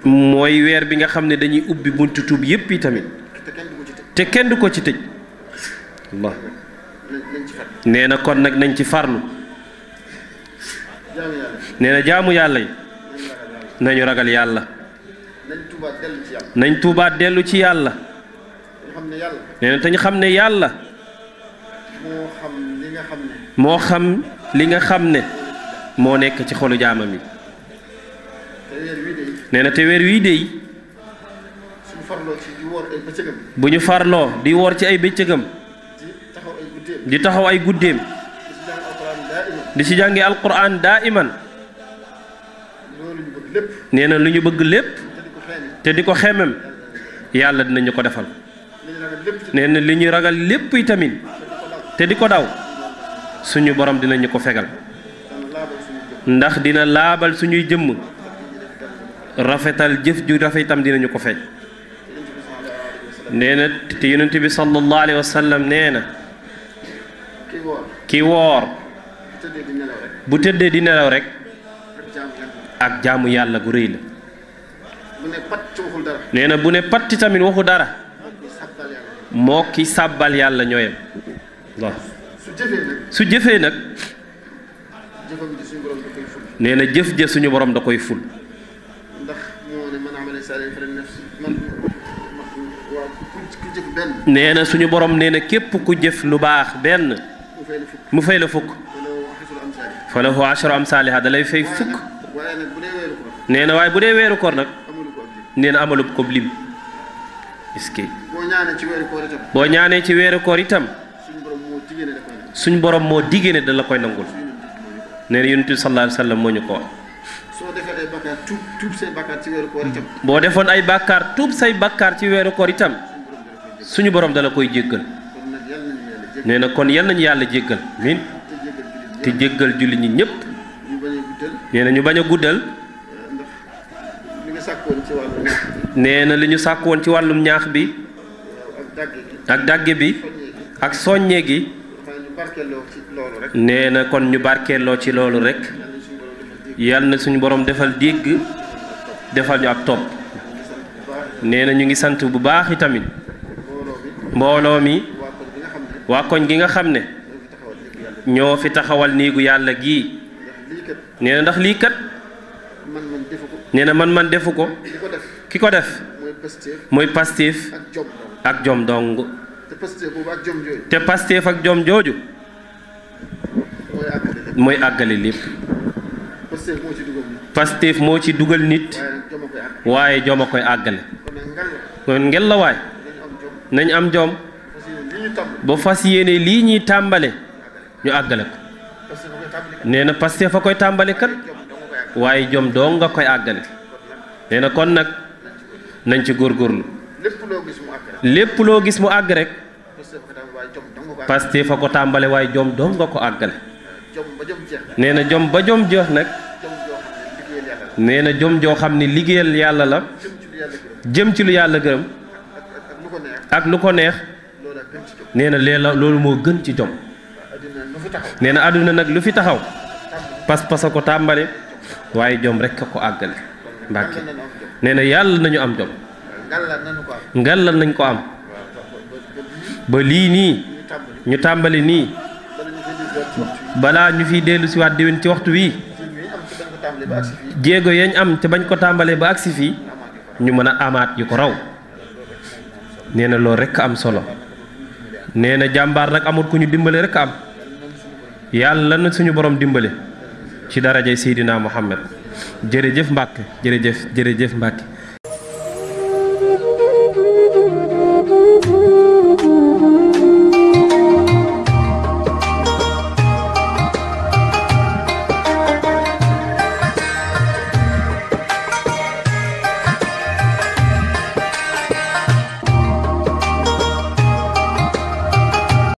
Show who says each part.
Speaker 1: mooy weer bi nga xam ne dañuy ubbi buntu tuub yépp yi tamit te kenn du ko ci tëj Allah nee na kon nag nañ ci farlu nee na jaamu yàlla yi nañu ragal yàlla nañ tuubaat dellu ci yàlla nee na te ñu xam ne yàlla moo xam li nga xam ne moo nekk ci xolu jaamam yi nee na te weer wii dey bu ñu farloo di woor ci ay bëccëgam di taxaw ay guddeem di ci jàngi alquran daa iman nee na lu ñu bëgg lépp te di ko xemem yàlla dinañu ko defal nee na li ñu ragal lépp itamit te di ko daw suñu borom dinañu ko fegal ndax dina laabal suñuy jëmm rafetal jëf ju rafet itam dinañu ko fej nee na te yonent bi sallallahu alayhi wa sallam nee na ki woor bu tëddee di nelaw rek ak jaamu yàlla gu rëy la nee na bu ne patti tamit waxu dara moo ki sàbbal yàlla ñooyam waaw su jëfee nag nee na jëf ja suñu borom da koy ful nee na suñu borom nee na képp ku jëf lu baax benn mu fay la fukk fa lahu ashru amsaaliha da lay fay fukk nee na waaye bu dee weeru koor nag nee na amalub ko lim est-ce que boo ñaanee ci weeru koor itam suñ borom moo diggée ne da la koy nangul nee na yonent bi sallallahu alayhi wa sallam moo ñu ko wax boo defoon ay bàkkaar tuub say bàkkaar ci weeru koor itam suñu borom dala koy jéggal nee na kon yal nañu yàlla jéggal min te jéggal julli ñi ñëpp nee na ñu bañ a guddal nee na li ñu sàkkoon ci wàllum ñaax bi ak dàgge bi ak soññe gi nee na kon ñu barkeeloo ci loolu rek yal na suñu borom defal dégg defal ñu ak topp nee na ñu ngi sant bu baax itamit mbooloo mi waa koñ gi nga xam ne ñoo fi taxawal néegu yàlla gii nee na ndax lii kat nee na man defu ko ki ko def mooy Pastef ak jom dong te Pastef ak jom jooju mooy àggale lépp Pastef moo ci dugal nit waaye jom a koy àggale kon ngel la waay nañ am jom ba fas yéene lii ñuy tàmbale ñu àggale ko nee na Pastef fa koy tàmbale kat waaye jom doo nga koy àggale nee na kon nag nañ ci góorgóorlu lépp loo gis mu àgg rek Pastef fa ko tàmbale waaye jom doo nga ko àggale nee na jom ba jom jeex nag nee na jom joo xam ne liggéeyal yàlla la jëm ci lu yàlla gërëm ak lu ko neex nee na loolu moo gën ci jom nee na àdduna nag lu fi taxaw pas-pas a ko tàmbale waaye jom rekk a ko àggale Mbàkke nee na yàlla nañu am jom ngallal nañ ko am ba lii nii ñu tàmbali nii balaa ñu fiy dellu si waat déwén ci waxtu wii jéego yañ am te bañ ko tàmbalee ba agsi fii ñu mën a amaat yu ko raw nee na loolu rekk am solo nee na jàmbaar nag amul ku ñu dimbale rekk am yàlla na suñu borom dimbale ci darajay Seydina Muhammad jërëjëf Mbàkke jërëjëf Mbàkke